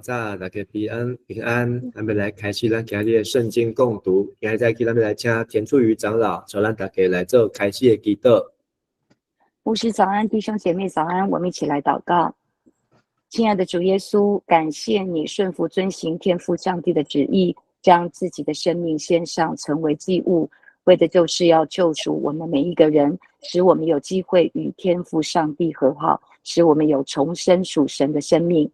早，大家平安平安，咱欲來開始咱今日的聖經共讀。今日早起，咱欲來請田處瑜長老，帶咱大家來做開始的祈禱。牧師早安，弟兄姐妹早安，我們一起來禱告。親愛的主耶穌，感謝你順服遵行天父上帝的旨意，將自己的生命獻上，成為祭物，為的就是要救贖我們每一個人，使我們有機會與天父上帝和好，使我們有重生屬神的生命。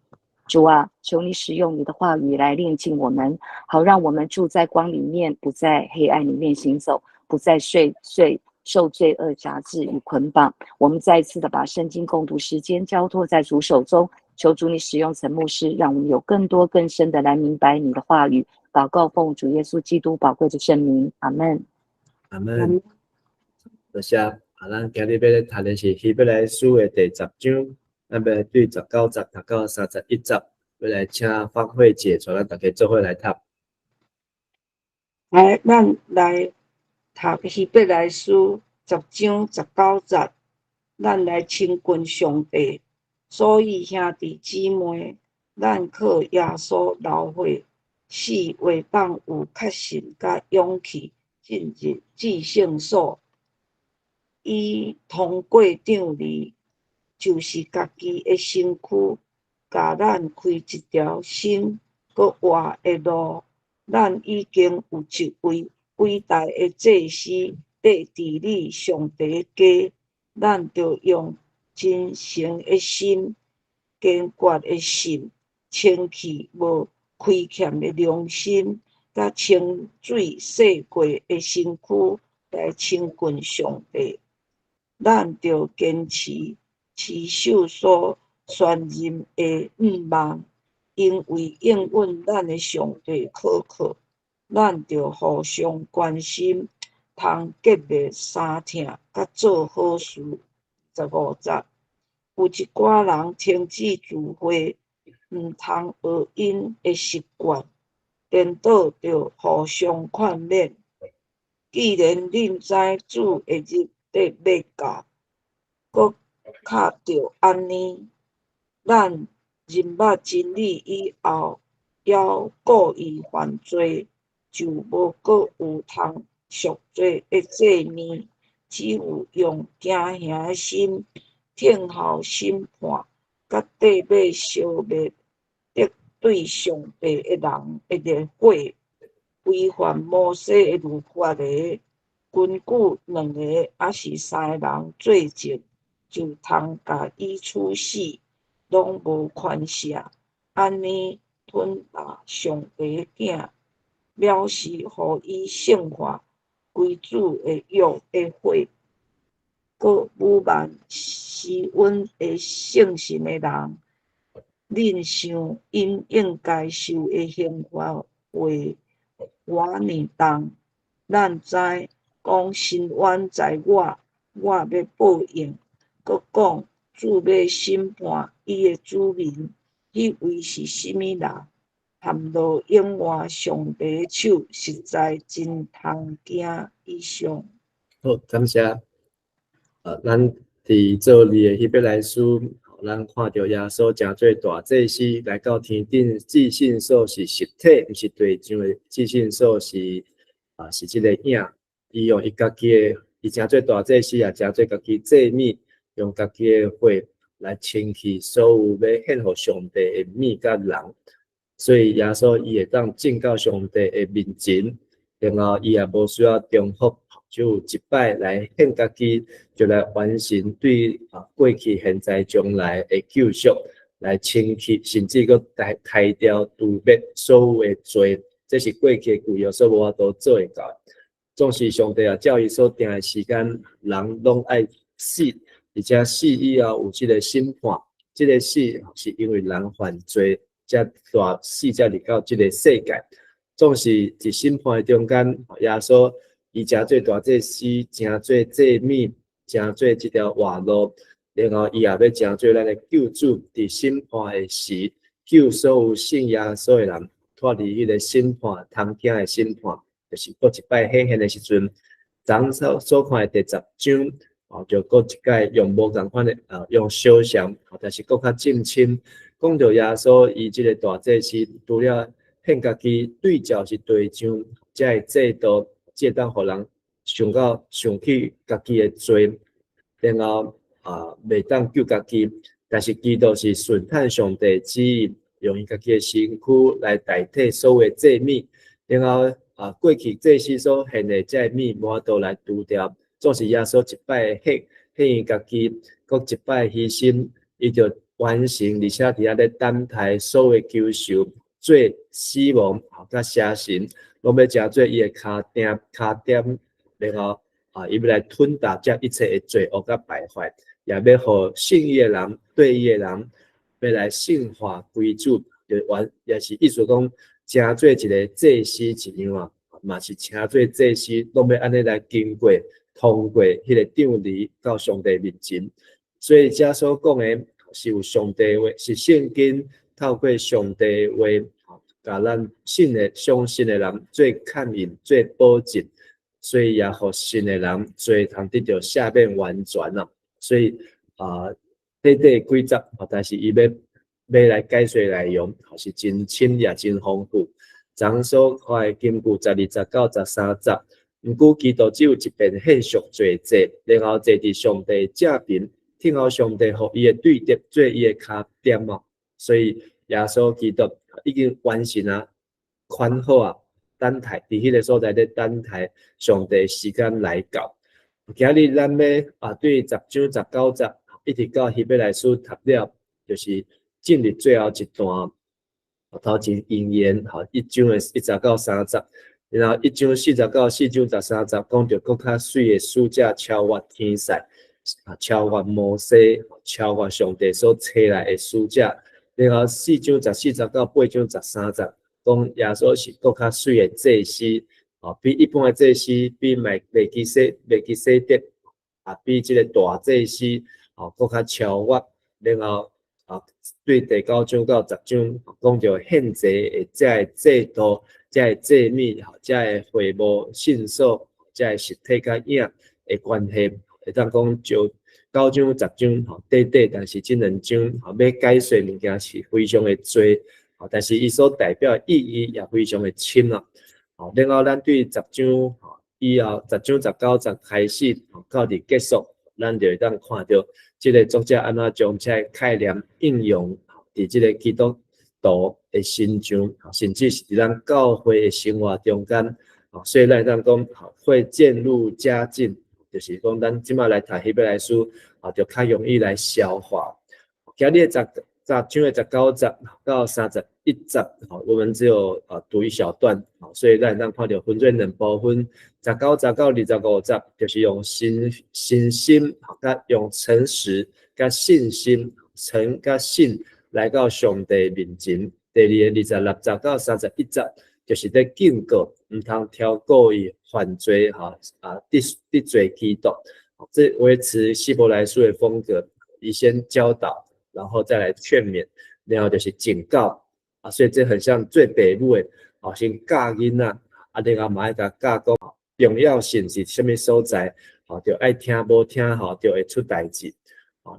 主啊，求你使用你的話語來煉淨我們，好讓我們住在光裡面，不在黑暗裡面行走，不再睡睡受罪惡轄制與捆綁。我們再一次的把聖經共讀時間交託在主手中，求主你使用陳牧師，讓我們有更多更深的來明白你的話語。禱告奉主耶穌基督寶貴的聖名，阿門。阿門。多謝。啊，咱今日欲讀的是希伯來書的第十章。咱欲對19節讀到31節，欲來請方慧姐帶咱大家做伙來讀。來，咱來讀希伯來書十章十九節，咱來親近上帝。所以兄弟姊妹，咱靠耶穌流血，使會當有確信佮勇氣進入至聖所，伊通過帳籬，就是家己的身軀，共咱開一條新閣活的路。咱已經有一位偉大的祭司佇治理上帝的家，咱著用真誠的心、堅決的信、清氣無虧欠的良心，佮清水洗過的身軀來親近上帝。咱著堅持持守所宣認的向望，因為應允咱的上帝可靠。咱著互相關心，通激勵相疼，佮做好事。15節，有一寡人停止聚會，毋通學𪜶的習慣，顛倒著互相勸勉。既然恁知主的日得欲到，閣較著按呢，咱認捌真理以後，猶故意犯罪，就無閣有通贖罪的祭物，只有用驚嚇的心，等候審判，佮得欲消滅敵對上帝的人的烈火。違反摩西的律法的，根據兩个抑是三个人做證，就通共伊處死，攏無寬赦。按呢吞抐上帝的囝，藐視予伊聖化歸主的約的血，閣侮慢施恩的聖神的人，恁想𪜶應該受的刑罰會偌爾重？咱知講伸冤在我，我欲報應。閣講主欲審判伊的子民，彼位是啥物人？陷落永活上帝的手，實在真通驚異象。好，感謝。咱佇做字的希伯來書，咱看著耶穌成做大祭司來到天頂，至聖所是實體，毋是地上的至聖所是啊，是這個影。伊用伊家己的，伊成做大祭司，也成做家己祭物，用家己的血來清去所有欲獻予上帝的物佮人。所以耶穌伊會當進到上帝的面前，然後伊也無需要重複，只有一擺來獻家己，就來完成對啊過去、現在、將來的救贖，來清去，甚至閣刣掉、除滅所有的罪，這是過去的舊約所無法度做會到的。總是上帝啊，照伊所定的時間，人攏愛死，而且死以後有這個審判，這個死是因為人犯罪，才帶死才入到這個世界。總是佇審判的中間，耶穌伊成做大祭司，成做祭物，成做這條活路，然後伊也欲成做咱的救主，佇審判的時，救所有信耶穌的人脫離彼個審判，通驚的審判，就是閣一擺顯現的時陣，昨所看的第十章，哦，就閣一擺用無仝款的啊，用相像，但是閣較進深，講著耶穌伊這個大祭司，除了獻家己對照是地上這个制度，才會當予人想到想起家己的罪，然後啊袂當救家己，但是基督是順趁上帝旨意，用伊家己的身軀來代替所有祭物，然後啊過去祭司所獻的這个物無法度來除掉，總是耶穌一擺獻獻伊家己，閣一擺犧牲，伊就完成，而且佇遐咧等待所有救贖、罪、死亡、佮邪神，攏欲成做伊的跤墊跤點，然後啊，伊欲來吞噬這一切的罪惡佮敗壞，也欲予信伊的人、對伊的人，欲來聖化歸主，就完，也是意思講，成做一个祭司一樣啊，嘛是成做祭司，攏欲按呢來經過、通過彼个帳籬到上帝面前。所以這所講的是有上帝話，是聖經透過上帝話，共咱信的、相信的人做確認、做保證，所以也予信的人罪通得著赦免完全啊。所以啊，短短幾節，但是伊欲欲來解說內容，是真深也真豐富。昨所看的金句12節到13節，毋過基督只有一遍獻贖罪祭，然後坐佇上帝正爿，聽候上帝予伊的對敵做伊的跤墊哦。所以耶穌基督已經完成啊，寬好啊，等待佇彼个所在咧等待上帝時間來到。今日咱欲啊，對10章19節一直到希伯來書讀了，就是進入最後一段，頭前引言，吼，1章的1節到3節，然後1章4節到4章13節，講著閣較媠的使者超越天使，啊，超越摩西，超越上帝所差來的使者。然後4章14節到8章13節，講耶穌是閣較媠的祭司，哦，比一般的祭司，比麥麥基洗麥基洗德，啊，比這個大祭司，哦，閣較超越。然後啊，對第9章到10章講著獻祭的這个制度、這个祭物、吼，這个會幕、聖所、這个實體佮影的關係，會當講就九章十章吼，短短，但是這兩章吼，欲解說物件是非常的濟，吼，但是伊所代表的意義也非常的深啊。吼，然後咱對十章吼以後10章19節開始到佇結束，咱就會當看著這个作者按怎將這个概念應用佇這个基督徒的身上，甚至是佇咱教會的生活中間，所以咱會當講，會漸入佳境，就是講咱這擺來讀希伯來書，啊，就較容易來消化。今日10章的19節到31節，我們只有啊讀一小段，所以咱會當看著分做兩部分，19節到25節，就是用信信心，佮用誠實佮信心，誠佮信來到上帝面前。第二个26節到31節，就是咧警告，毋通挑故意犯罪，吼啊得得罪基督。這維持希伯來書的風格，伊先教導，然後再來勸勉，然後就是警告啊，所以這很像做爸母的，哦，先教囡仔，啊，然後嘛愛共教講重要性是啥物所在，吼，就愛聽，無聽吼就會出代誌。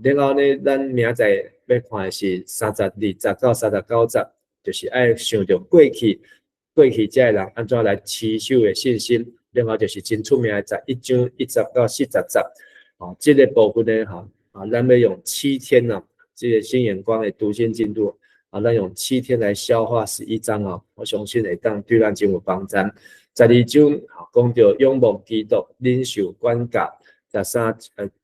然後呢，咱明仔載欲看的是32節到39節，就是愛想著過去，過去這个人按怎來持守的信心，另外就是真出名的11章1節到40節，哦，這个部分呢，吼，啊，咱欲用七天啊，這个新眼光的讀經進度，啊，咱用七天來消化11章哦，我相信會當對咱真有幫助。12章講著仰望基督，忍受管教。13，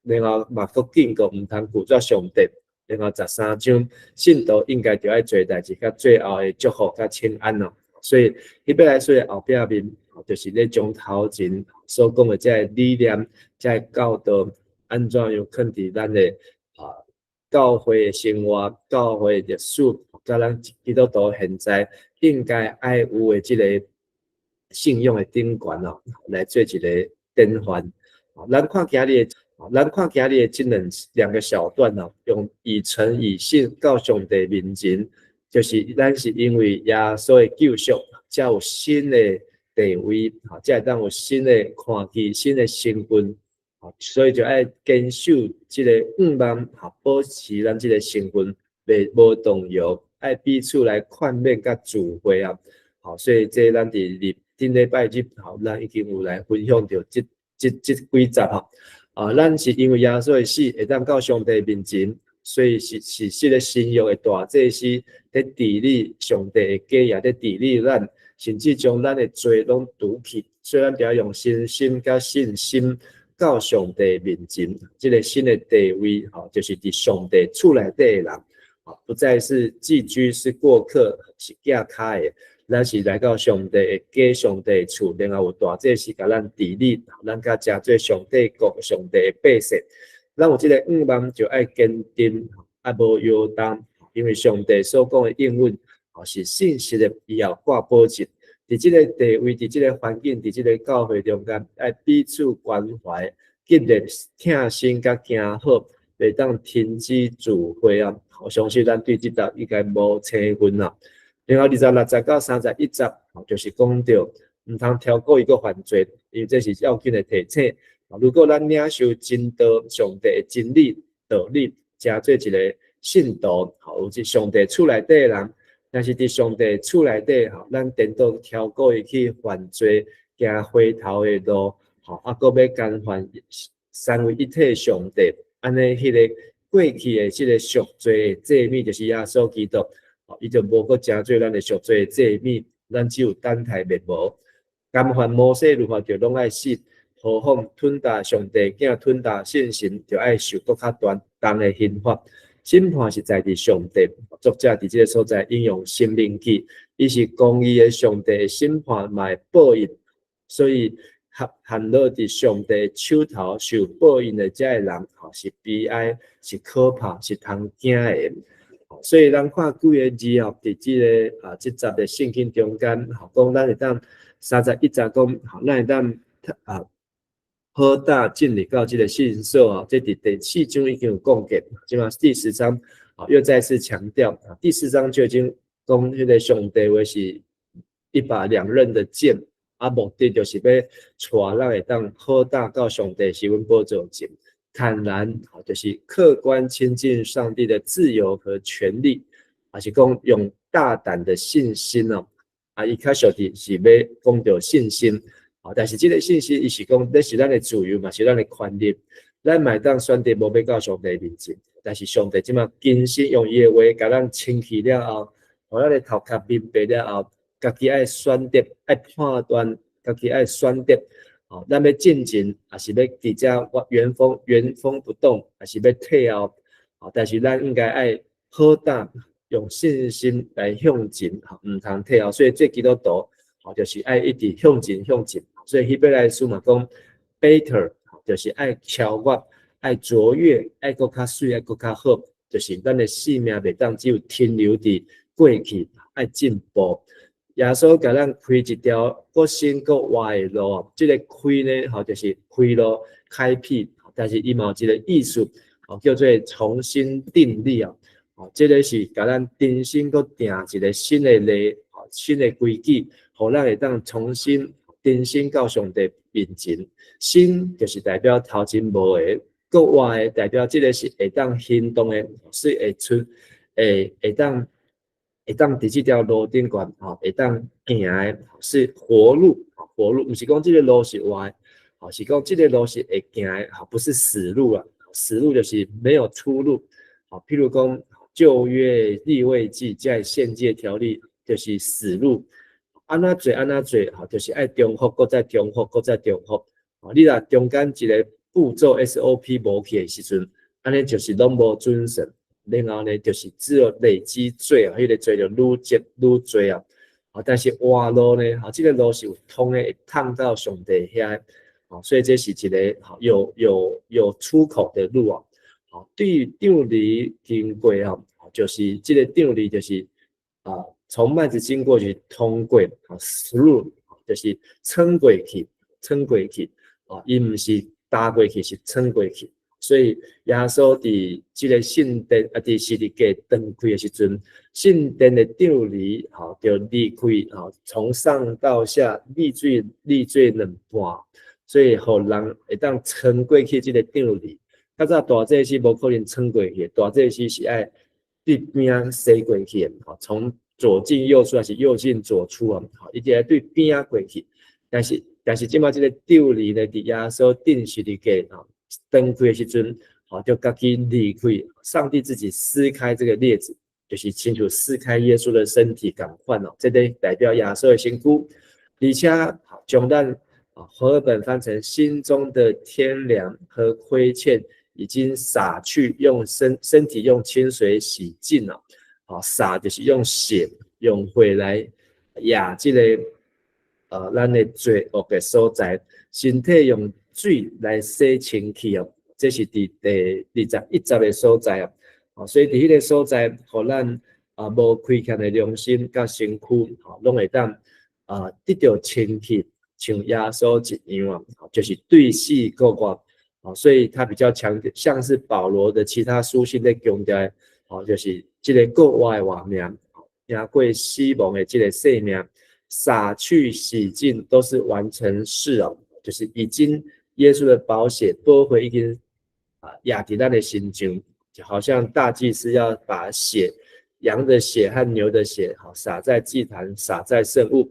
然後嘛閣警告毋通拒絕上帝。然後13章，信徒應該著愛做代誌，佮最後的祝福佮請安哦。所以希伯來書的後壁面，就是咧將頭前所講的這个理念、這个教導，按怎樣囥佇咱的啊教會的生活、教會歷史，佮咱基督徒現在應該愛有的這个信仰的頂懸哦，來做一个典範。咱看今日的這兩兩個小段哦，用以誠以信到上帝面前，就是咱是因為耶穌的救贖，才有新的地位，才會當有新的看見、新的身份。所以就愛堅守這個向望，保持咱這個身份袂無動搖，愛彼此來勸勉佮聚會啊。好，所以這咱佇禮頂禮拜日，吼，咱已經有來分享著這幾節吼。啊，咱是因為耶穌的死會當到上帝面前，所以是這個新約的大祭司佇治理上帝的家業，佇治理咱，甚至將咱的罪攏除去，所以咱著愛用信心佮信心到上帝面前。這個新的地位，吼，就是佇上帝厝內底的人，不再是寄居，是過客，是寄跤的。咱是來到上帝的家，上帝的厝，然後有大祭司共咱治理，咱較成做上帝國、上帝的百姓。咱有這個向望，就愛堅定，啊無搖動，因為上帝所講的應允，是信實的，伊也掛保證。佇這個地位，佇這個環境，佇這個教會中間，愛彼此關懷，激勵疼心佮行好，袂當停止聚會啊！我相信咱對這節應該無生分啦。然後26節到31節，就是講著毋通超過一個犯罪，因為這是要緊的提醒。如果咱領受真道、上帝的真理、道理，成做一個信徒，有這上帝厝內底的人，但是佇上帝厝內底，吼，咱顛倒超過伊去犯罪，行回頭的路，吼，啊，閣欲干犯三位一體上帝，按呢，彼個過去的這個贖罪的祭物，就是耶穌基督，伊就無閣成做咱的贖罪的祭物，咱只有等待滅亡。干犯摩西律法就攏愛死，何況吞打上帝囝吞打聖神，就愛受閣較大重的刑罰。審判是在佇上帝，作者佇這個所在引用申命記，伊是公義的上帝的審判嘛會報應，所以陷落佇上帝手頭受報應的這个人，吼，是悲哀，是可怕，是通驚的。所以咱看幾个字哦，佇這个啊這節的聖經中間，吼，講咱會當31節講，吼，咱會當啊好膽進入到這個聖所啊，這佇第四章已經有講過，這馬第十章啊又再次強調啊，第四章就已經講彼個上帝話是一把兩刃的劍，啊，目的就是欲帶咱會當好膽到上帝施恩寶座前。坦然，就是客觀親近上帝的自由和權利，抑是講用大膽的信心哦。啊，伊較俗佇是欲講著信心，啊，但是這個信心，伊是講，這是咱的自由嘛，是咱的權利，咱嘛會當選擇無欲到上帝面前，但是上帝這馬更新用伊的話共咱清氣了後，予咱的頭殼明白了後，家己愛選擇，愛判斷，家己愛選擇。哦，咱欲進前，抑是欲佇遮原封不動，抑是欲退後？哦，但是咱應該愛好膽用信心來向前，毋通退後。所以做基督徒，哦，就是愛一直向前向前。所以希伯來書嘛講，better，就是愛超越，愛卓越，愛閣較媠，愛閣較好，就是咱的生命袂當只有停留佇過去，愛進步。耶穌共咱開一條閣新閣活的路，這个開呢，吼，就是開路開闢，但是伊嘛有一个意思，吼，叫做重新訂立啊，吼，這个是共咱重新閣定一个新的例，吼，新的規矩，予咱會當重新重新到上帝面前。新就是代表頭前無的，閣活的代表這个是會當行動的，是會出會當。會當佇這條路頂懸，吼，會當行的，是活路，活路，毋是講這个路是活的，吼，是講這个路是會行的，吼，不是死路啊，死路就是沒有出路，吼，譬如講舊約利未記這獻祭條例就是死路，按怎做按怎做，吼，就是愛重複，閣再重複，閣再重複，吼，你若中間一个步驟 SOP 無去的時陣，按呢就是攏無準繩。然後呢，就是只有累積罪啊，彼个罪就愈積愈濟啊。啊，但是活路呢，啊，這个路是有通的，會通到上帝遐。啊，所以這是一个有出口的路啊。好，對帳籬經過啊，就是這个帳籬就是啊，從麥子經過去通過啊，through 就是穿過去，穿過去啊，伊毋是踏過去，是穿過去。所以耶穌佇這个聖殿啊，佇十字架斷開的時陣，聖殿的帳籬吼就裂開吼，從上到下裂做兩半。所以予人會當穿過去這个帳籬。較早大祭司無可能穿過去，大祭司是愛對邊仔洗過去的，吼，從左進右出還是右進左出啊？吼，伊就愛對邊仔過去。但是這馬這个帳籬呢，佇耶穌釘十字架吼，斷開的時陣，吼，就家己離開，上帝自己撕開這个幔子，就是親像撕開耶穌的身體仝款哦，這个代表耶穌的身軀，而且將咱和合本翻成心中的天良和虧欠已經灑去，用身體用清水洗淨了。好，灑就是用血用血來壓這个咱的罪惡的所在，身體用水來洗清氣哦。這是佇第21節的所在哦。哦，所以佇彼个所在，予咱無虧欠的良心佮身軀，吼，攏會當得著清氣，像耶穌一樣啊，就是對死過活。哦，所以他比較強調，像是保羅的其他書信咧強調的，哦，就是這个過活的活命，贏過死亡的這个生命，灑去洗淨都是完成式哦，就是已經耶穌的寶血寶血已經壓佇咱的身上，就好像大祭司要把血，羊的血和牛的血，好灑在祭壇，灑在聖物。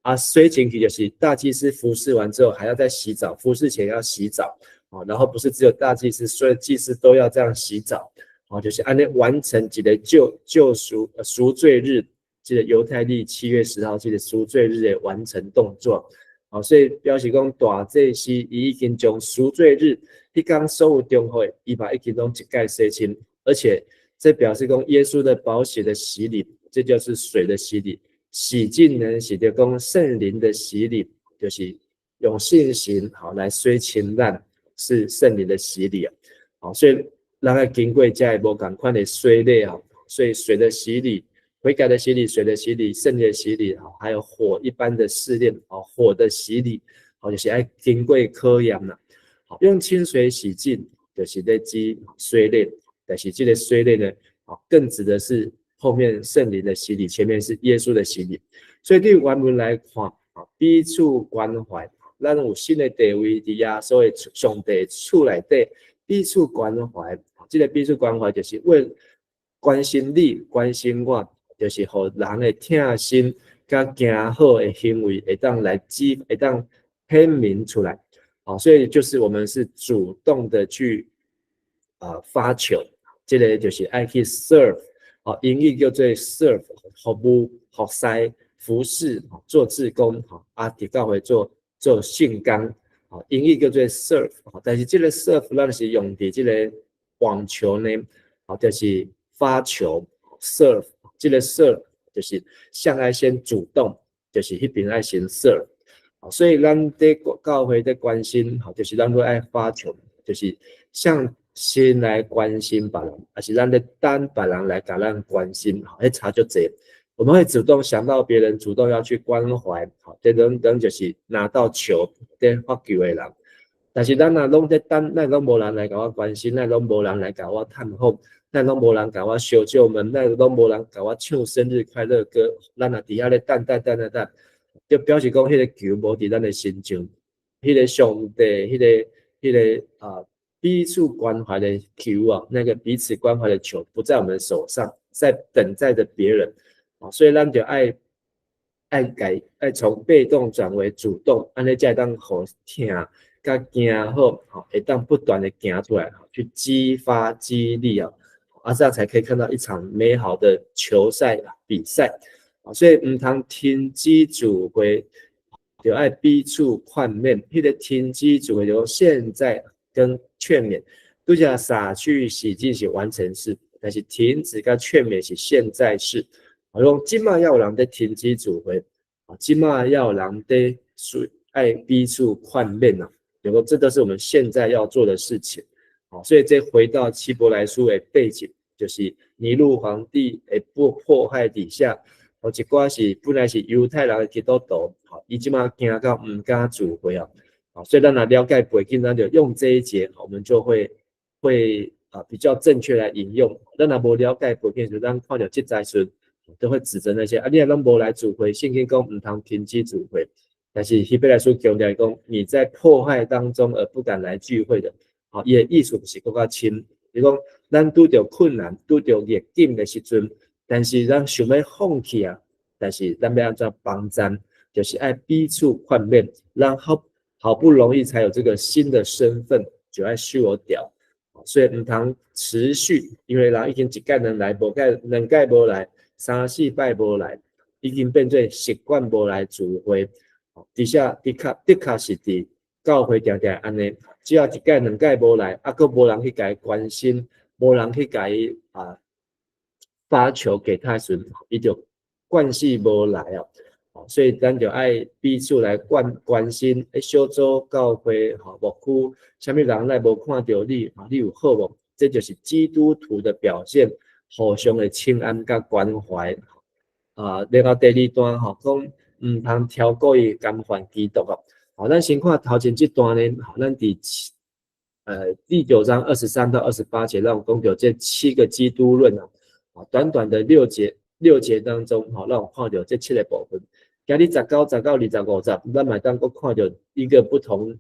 啊，洗清氣就是大祭司服侍完之後還要再洗澡，服侍前要洗澡，啊，然後不是只有大祭司，所有祭司都要這樣洗澡，啊，就是按呢完成這个救贖罪日，這个猶太曆7月10號這个贖罪日的完成動作，啊，所以表示講大祭司伊已經將贖罪日彼工所有重複的，伊嘛已經攏一概洗清，而且這表示講耶穌的寶血的洗禮，這就是水的洗禮。洗淨呢，是就講聖靈的洗禮，就是用信心好來洗清咱，是聖靈的洗禮啊。好，所以咱愛經過這個無仝款的洗禮啊，所以水的洗禮、悔改的洗禮、水的洗禮、聖靈的洗禮，還有火一般的試煉啊，火的洗禮，好，就是愛經過考驗啦。好，用清水洗淨，就是咧指洗禮，但是這个洗禮呢，啊，更指的是後面聖靈的洗禮，前面是耶穌的洗禮，所以對原文來看，啊，彼此關懷，咱有新的地位佇耶穌的上帝厝內底，彼此關懷，這个彼此關懷就是為關心你、關心我，就是予人的疼心佮行好的行為會當來激，會當顯明出來，好，所以就是我們是主動的去發球，這个就是愛去 serve。哦，英語叫做 serve，服務、服侍、服侍、做志工，吼啊，佇教會做做聖工，吼，英語叫做 serve，但是這个 serve 咱是用佇這个網球呢，吼，就是發球 serve，這个 serve 就是向愛先主動，就是彼邊愛先 serve，所以咱佇教會佇關心，吼，就是咱會愛發球，就是向先來關心別人，還是咱咧等別人來共咱關心，吼，彼差足濟。我們會主動想到別人，主動要去關懷，吼，這等等就是拿到球佇發球的人。但是咱若攏佇等，哪會攏無人來共我關心，哪會攏無人來共我探訪，哪會攏無人共我相借問，哪會攏無人共我唱生日快樂歌，咱若佇遐咧等等等等等，就表示講彼个球無佇咱的身上，彼个上帝，彼个彼此關懷的球啊，那個彼此關懷的球不在我們手上，在等待着別人啊，所以咱就愛改，愛從被動轉為主動，按呢才會當予疼佮行好，吼，會當不斷的行出來，去激發激勵啊，啊，這樣才可以看到一場美好的球賽比賽啊，所以毋通停止聚會，就愛彼此勸勉，彼个停止聚會就現在跟勸勉，拄才灑去洗淨是完成式，但是停止佮勸勉是現在式。我講這馬猶有人佇停止聚會，啊，這馬猶有人佇愛彼此勸勉啊，就說這都是我們現在要做的事情。好，所以這回到希伯來書的背景，就是尼祿皇帝的迫害底下，哦，一寡是本來是猶太人的基督徒，好，伊這馬驚到毋敢聚會啊。所以咱若了解背景，咱就用這一節，我們就會比較正確來引用。咱若無了解背景，就咱看著這節時，都會指責那些啊，你若攏無來聚會，聖經講毋通停止聚會。但是希伯來書強調講，你在迫害當中而不敢來聚會的，吼，伊的意思是閣較深。伊講，咱拄著困難、拄著逆境的時陣，但是咱想欲放棄啊，但是咱欲按怎幫贊，就是愛彼此勸勉，咱好好不容易才有這個新的身份，就愛守牢。所以毋通持續，因為人已經一擺兩來，無擺兩擺無來，三四擺無來，已經變做習慣無來聚會。底下的確的確是佇教會定定按呢，只要一擺兩擺無來，啊，閣無人去共伊關心，無人去共伊發球給他時，伊就慣勢無來啊。所以咱就愛彼此來關關心，小組教會吼牧區，啥物人來無看著你，你有好無？這就是基督徒的表現，互相的請安佮關懷。啊，然後第二段吼講，毋通超過伊干犯基督哦。好，咱先看頭前這段呢，咱佇第九章23到28節，咱有講著這七個基督論啊。短短的六節當中，吼，咱有看著這七個部分。今日19節到25節，咱嘛會當閣看著一個不同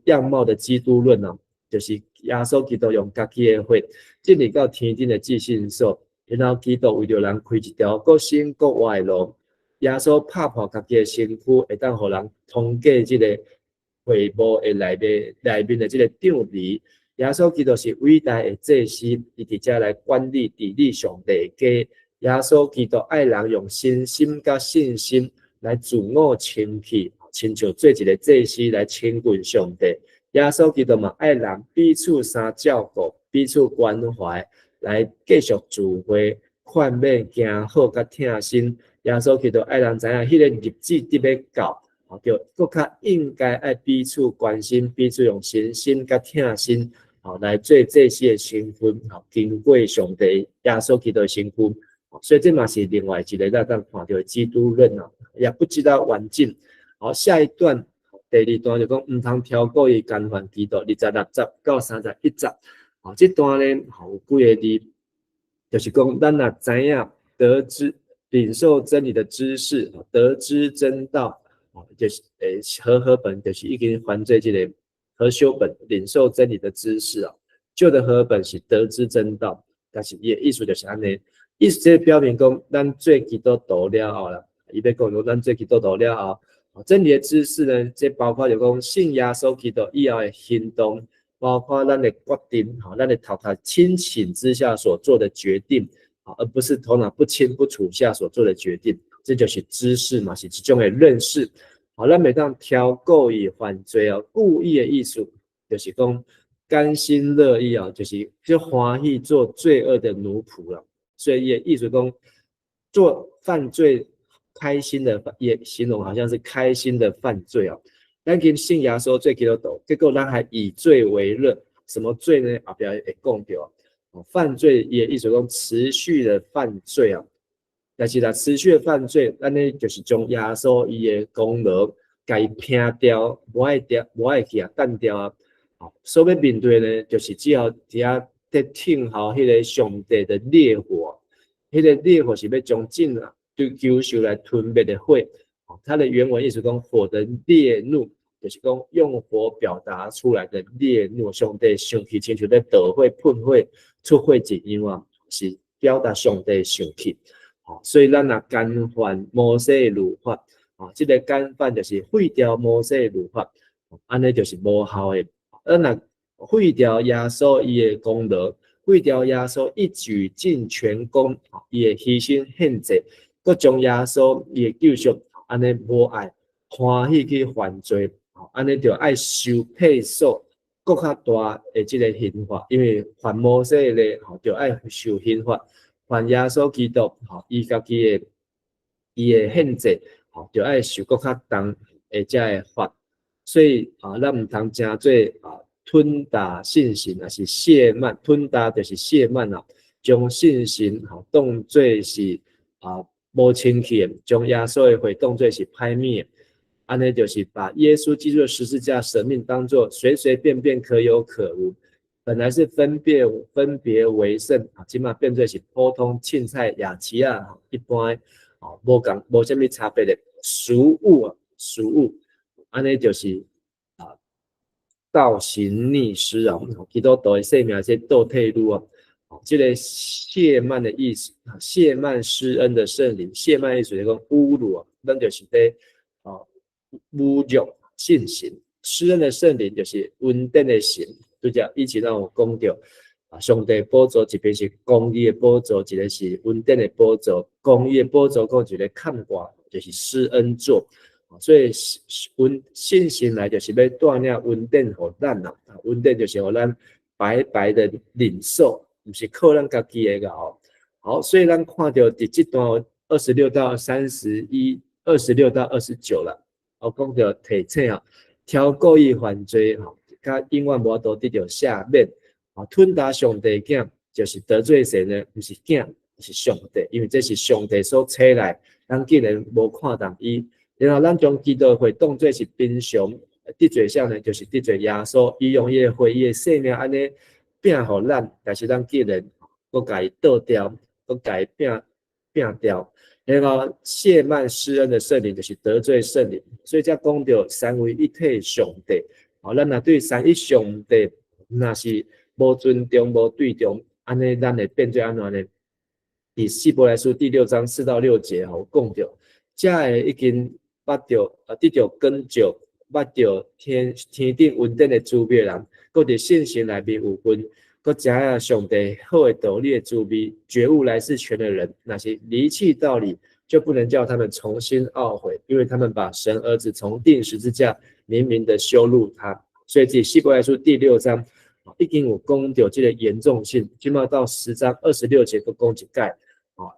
樣貌的基督論哦，就是耶穌基督用家己的血進入到天頂的至聖所，然後基督為著人開一條閣新閣活的路。耶穌拍破家己的身軀，會當予人通過這個會幕的內面的這個帳籬。耶穌基督是偉大的祭司，伊佇遮來管理治理上帝的家。耶穌基督愛人用信心佮信心來自我清氣，親像做一個祭司來親近上帝。耶穌基督嘛愛人彼此相照顧、彼此關懷，來繼續聚會、勸勉、行好佮疼心。耶穌基督愛人知影，彼個日子得欲到，就閣較應該愛彼此關心、彼此用信心佮疼心，來做祭司的身份，經過上帝耶穌基督的身軀。所以這嘛是另外一個咱當看著的基督論啊，也不知道遠近。好，下一段第二段就講毋通超過伊干犯基督，26節到31節。好，這段呢，有幾個字，就是講咱若知影得知領受真理的知識，得知真道，就是和合本就是已經翻做這個和修本領受真理的知識啊，舊的和合本是得知真道，但是伊的意思就是按呢。意思這表明講，咱做基督徒了後啦，伊欲講講咱做基督徒了後，真理的知識呢，這包括就講信耶穌基督以後的行動，包括咱的決定，吼，咱的頭殼清醒之下所做的決定，而不是頭腦不清不楚下所做的決定，這就是知識嘛，是一種的認識。好，咱袂當超故意犯罪哦，故意的意思就是講甘心樂意哦，就是就歡喜做罪惡的奴僕了。所以伊意思講，做犯罪開心的，也形容好像是開心的犯罪哦。咱今信耶穌做基督徒，結果咱還以罪為樂，什麼罪呢？後壁會講著哦。犯罪伊意思講持續的犯罪啊，但是若持續的犯罪，按呢就是將耶穌伊的功勞共伊摒掉，無愛掉，無愛去啊，淡掉啊。所欲面對呢，就是只要佇遐佇聽候彼個上帝的烈火，彼個烈火是欲將眾對禽獸來吞滅的火。它的原文意思講火的烈怒，就是講用火表達出來的烈怒。上帝生氣，親像咧導火、噴火、出火一樣啊，是表達上帝生氣。所以咱若干犯摩西的律法，啊，這個干犯就是廢掉摩西的律法，按呢就是無效的。咱若廢掉耶穌伊的功勞，廢掉耶穌一舉盡全功，伊的犧牲獻祭，閣將耶穌伊的救贖，按呢無愛歡喜去犯罪，按呢就愛受配數閣較大的這個刑罰，因為犯摩西的吼就愛受刑罰，犯耶穌基督吼伊家己的伊的獻祭吼就愛受閣較重的這個罰，所以啊，咱毋通成做啊吞達信心，抑是褻慢，吞達就是褻慢啊，將信心吼當做是啊無清氣的，將耶穌的血當做是歹物的，按呢就是把耶穌基督的十字架捨命當作隨隨便便可有可無，本來是分別為聖啊，這馬變做是普通凊彩夜市仔，一般哦，無仝無啥物差別的俗物啊，俗物，按呢就是啊，倒行逆施啊，基督徒的生命是倒退嚕啊。這個褻慢的意思，褻慢施恩的聖靈，褻慢意思就是講侮辱啊，咱就是咧啊侮辱信神，施恩的聖靈就是恩典的神，拄才以前咱有講著啊，上帝寶座一邊是公義的寶座，一個是恩典的寶座，公義的寶座閣一个看掛，就是施恩座，所以恩信心來就是欲帶領恩典予咱啊，恩典就是予咱白白的領受。毋是靠咱家己的個吼，好，所以咱看著佇這段26到31，26到29啦，我講著提醒啊，挑故意犯罪吼，佮永遠無法度得著赦免，啊，吞打上帝囝就是得罪誰呢？毋是囝，是上帝，因為這是上帝所差來，咱竟然無看重伊，然後咱將基督的血當做是平常得罪啥呢？就是得罪耶穌，伊用伊的血，伊的性命按呢摒予咱，但是咱竟然閣共伊倒掉，閣共伊摒摒掉，然後褻慢施恩的聖靈就是得罪聖靈，所以才講著三位一體上帝。吼，咱若對三一上帝若是無尊重、無對重，按呢咱會變做按怎呢？佇希伯來書第六章4到6節吼講著，遮个已經捌著啊，得著光照，捌著天天頂恩典的滋味的人，閣佇聖神內面有份，閣知影上帝好的道理的滋味，覺悟來世權的人，若是離棄道理，就不能叫他們重新懊悔，因為他們把神兒子重釘十字架，明明的羞辱他。所以這希伯來書第六章已經有講著這個嚴重性，這馬到10章26節閣講一擺。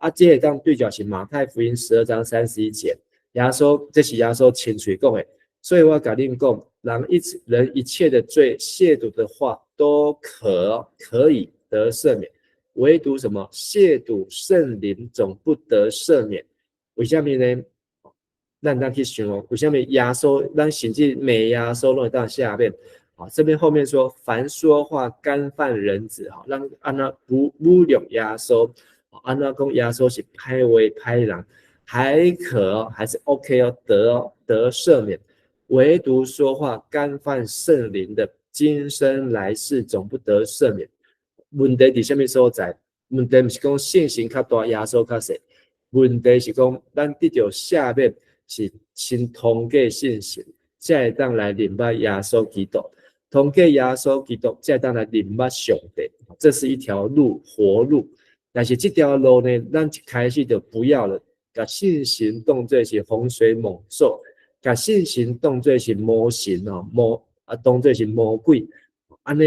啊，這個當對照是馬太福音12章31節，耶穌這是耶穌親喙講的，所以我共恁講，人一切的罪、褻瀆的話都可以得赦免，唯獨什麼褻瀆聖靈總不得赦免。為啥物呢？咱當去想哦，為啥物耶穌咱甚至罵耶穌攏會當赦免？啊，這邊後面說，凡說話干犯人子，哈，咱按怎侮辱耶穌，按怎講耶穌是歹話歹人，還可還是 OK 哦，得赦免。唯獨說話干犯聖靈的，今生來世總不得赦免。問題佇啥物所在？問題毋是講信心較大，耶穌較細。問題是講咱得著赦免是先通過信心，才會當來認捌耶穌基督。通過耶穌基督，才會當來認捌上帝。這是一條路，活路。但是這條路呢，咱一開始就不要了，共信心當做是洪水猛獸，共信心當做是魔神哦，魔啊當做是魔鬼，按呢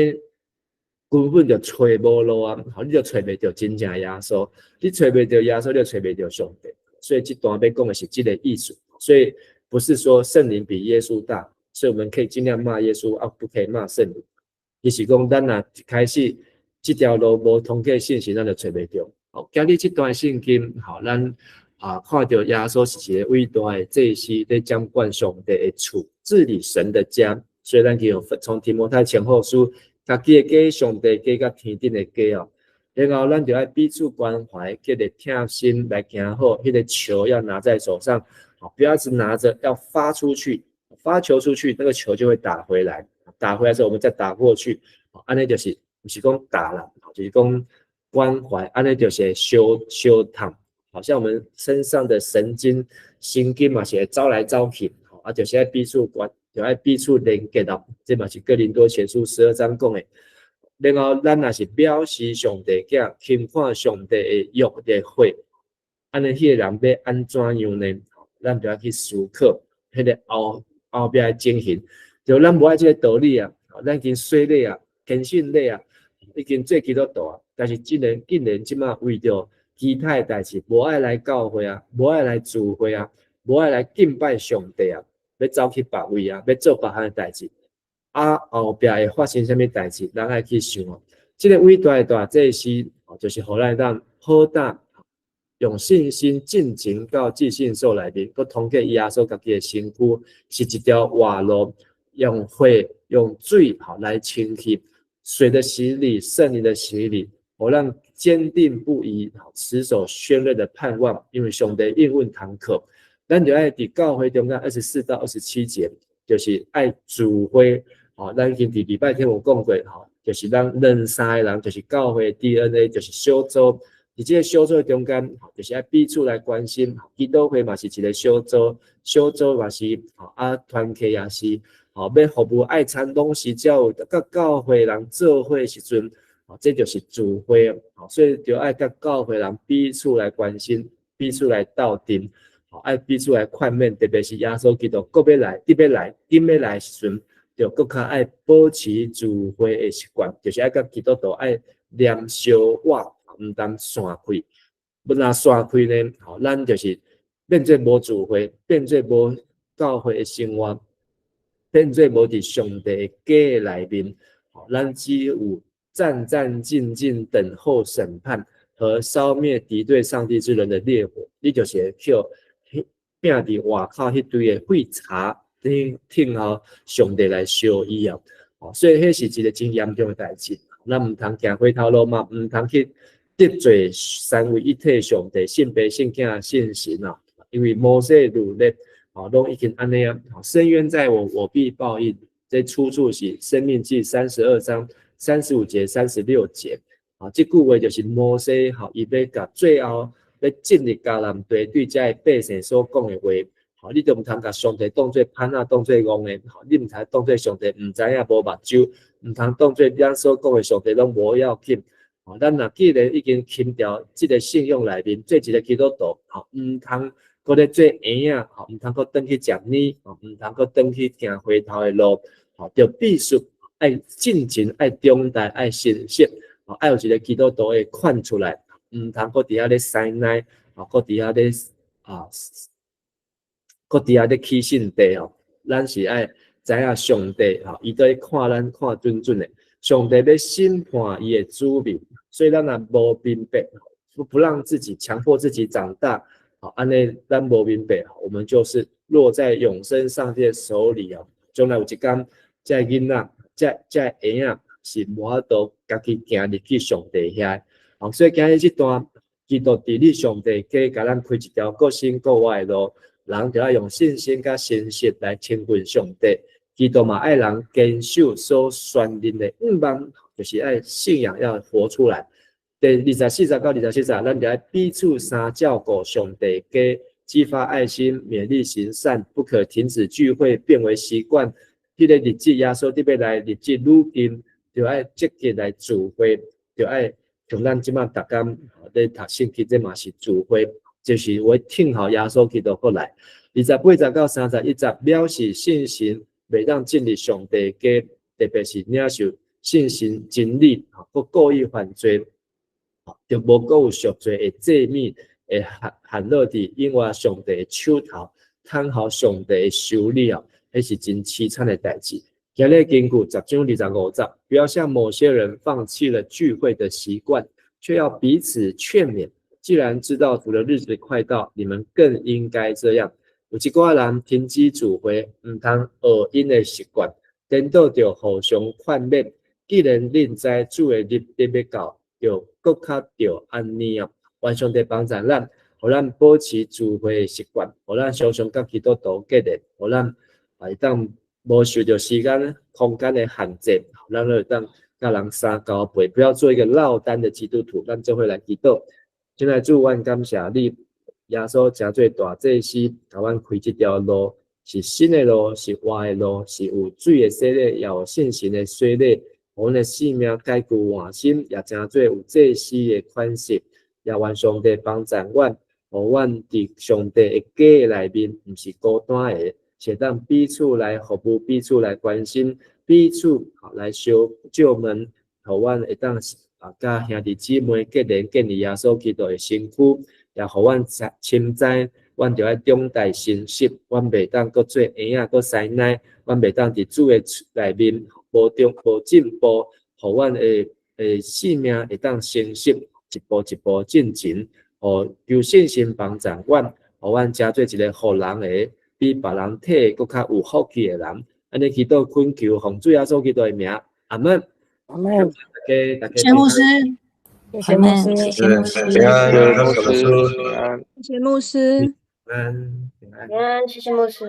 根本就揣無路啊！吼，你就揣袂著真正耶穌，你揣袂著耶穌，你就揣袂著上帝。所以這段欲講的是這個意思。所以不是說聖靈比耶穌大，所以我們可以盡量罵耶穌啊，不可以罵聖靈。伊是講咱若一開始這條路無通過信心，咱就揣袂著。好，今日這段聖經，吼，咱啊看著耶穌是一個偉大的祭司，咧掌管上帝的厝，治理神的家。所以咱就從提摩太前後書，家己的家，上帝家佮天頂的家哦。然後咱就愛彼此關懷，彼個疼心來行好，彼個球要拿在手上，不要只拿著，要發出去，發球出去，那個球就會打回來，打回來之後我們再打過去，按呢就是，毋是講打啦，就是講關懷，按呢就是相相疼，好像我們身上的神經神經嘛是會走來走去，啊，就是愛彼此關，就愛彼此連結哦，這嘛是哥林多前書12章講的。然後咱若是藐視上帝囝，輕看上帝的約的血，按呢彼個人欲按怎樣呢？咱就愛去思考彼個後後壁的情形。就咱無愛這個道理啊，咱已經洗禮啊，堅信禮啊，已經做基督徒啊，但是竟然這馬為著其他的代誌，無愛來教會啊，無愛來聚會啊，無愛來敬拜上帝啊，欲走去別位啊，欲做別項的代誌。啊，後壁會發生啥物代誌，咱愛去想哦。這個偉大的大祭司，就是予咱當好膽用信心進前到至聖所內面，閣通過耶穌家己的身軀，是一條活路，用血用水吼來清洗，水的洗禮，聖靈的洗禮，予咱堅定不移，持守宣認的盼望，因為上帝應允通靠。咱就愛佇教會中間24到27節，就是愛聚會。吼，咱已經佇禮拜天有講過，吼，就是咱兩三个人，就是教會 DNA，就是小組。佇這个小組中間，就是愛彼此來關心。祈禱會嘛是一个小組，小組嘛是，吼啊，團契也是，吼，欲服務愛餐攏是才有佮教會人做伙時陣，吼，這就是聚會。吼，所以就愛佮教會人彼此來關心，彼此來鬥陣，吼，愛彼此來勸勉，特別是耶穌基督閣欲來，佇欲來，緊欲來時陣，就閣較愛保持聚會的習慣，就是愛佮基督徒愛連相活，毋通散開。欲若散開呢，吼，咱就是變做無聚會，變做無教會的生活，變做無佇上帝的家內面，吼，咱只有戰戰兢兢等候審判和燒滅敵對上帝之人的烈火。你就是會予摒佇外口彼堆的廢柴，等聽候上帝來燒伊啊！所以彼是一个真嚴重的代誌。咱毋通行回頭路嘛，毋通去得罪三位一體上帝、聖父、聖囝、聖神啊！因為摩西律例，吼，攏已經按呢啊。伸冤在我，我必報應。這出處是《申命記》32章35節、36節。啊，這句話就是摩西，吼，伊欲共最後欲進入迦南地，對遮个百姓所講的話。吼，你就毋通共上帝當做歹仔，當做戇的。吼，你毋通當做上帝毋知影無目睭，毋通當做咱所講的上帝攏無要緊。吼，咱若既然已經輕掉這个信仰內面做一个基督徒，吼，毋通閣咧做嬰仔，吼，毋通閣轉去食奶，吼，毋通閣轉去行回頭的路，吼，就必須愛進前，愛長大，愛成熟，吼，愛有一个基督徒的款出來，毋通閣佇遐咧師奶，吼，閣佇遐咧啊，閣佇遐咧起性地吼，咱是愛知影上帝吼，伊都咧看咱看準準的，上帝欲審判伊的子民，所以咱若無明白，不讓自己強迫自己長大，吼，按呢咱無明白，我們就是落在永生上帝的手裡哦。將來有一天，這个囡仔，這个嬰仔是無法度家己行入去上帝遐。吼，所以今日這段基督佇你上帝家，共咱開一條閣新閣活的路，人就愛用信心佮誠實來親近上帝。基督嘛愛人堅守所宣認的願望，就是愛信仰要活出來。第24節到27節，咱就愛彼此相照顧上帝家，激發愛心，勉勵行善，不可停止聚會，變為習慣。彼个日子耶穌特別來日子愈近，就愛積極來聚會，就愛像咱這馬逐工咧讀聖經，這嘛是聚會，就是會聽候耶穌基督過來。28節到31節，表示信心袂當進入上帝家，特別是領受信心真理，閣故意犯罪，就無閣有贖罪的祭物，會陷落佇永活上帝的手頭，等候上帝的修理哦，彼是真淒慘的代誌。今日根據10章25節，不要像某些人放棄了聚會的習慣，卻要彼此勸勉。既然知道主的日子快到，你們更應該這樣。有一寡人停止聚會，毋通學𪜶的習慣，顛倒著互相勸勉。既然恁知主的日子欲到，就閣較著按呢哦。願上帝幫助咱，予咱保持聚會的習慣，予咱常常佮基督徒結連，予咱會當無受著時間、空間的限制，咱會當佮人相交陪，不要做一個落單的基督徒。咱做伙來祈禱。親愛主，阮感謝你，耶穌成做大祭司，共阮開這條路，是新的路，是活的路，是有水的洗禮，也有聖神的洗禮，予阮的生命改舊換新，也成做有祭司的款式。也願上帝幫助阮，予阮佇上帝的家內面，毋是孤單的，是當彼此來服務，彼此來關心，彼此來相借問，予阮會當啊，佮兄弟姊妹結連建立耶穌基督的身軀，也予阮深知，阮著愛長大成熟，阮袂當閣做嬰仔，閣師奶，阮袂當佇主的內面無長無進步，予阮的生命會當成熟，一步一步進前，予求聖神幫助阮，予阮成做一个予人的，比別人體閣較有福氣的人。按呢祈禱懇求，奉主耶穌基督的名，阿門。阿門。大家，大家。謝牧師。謝謝牧師，謝謝牧師，平安，謝謝牧師，謝謝牧師，平安，平安，平安，謝謝牧師。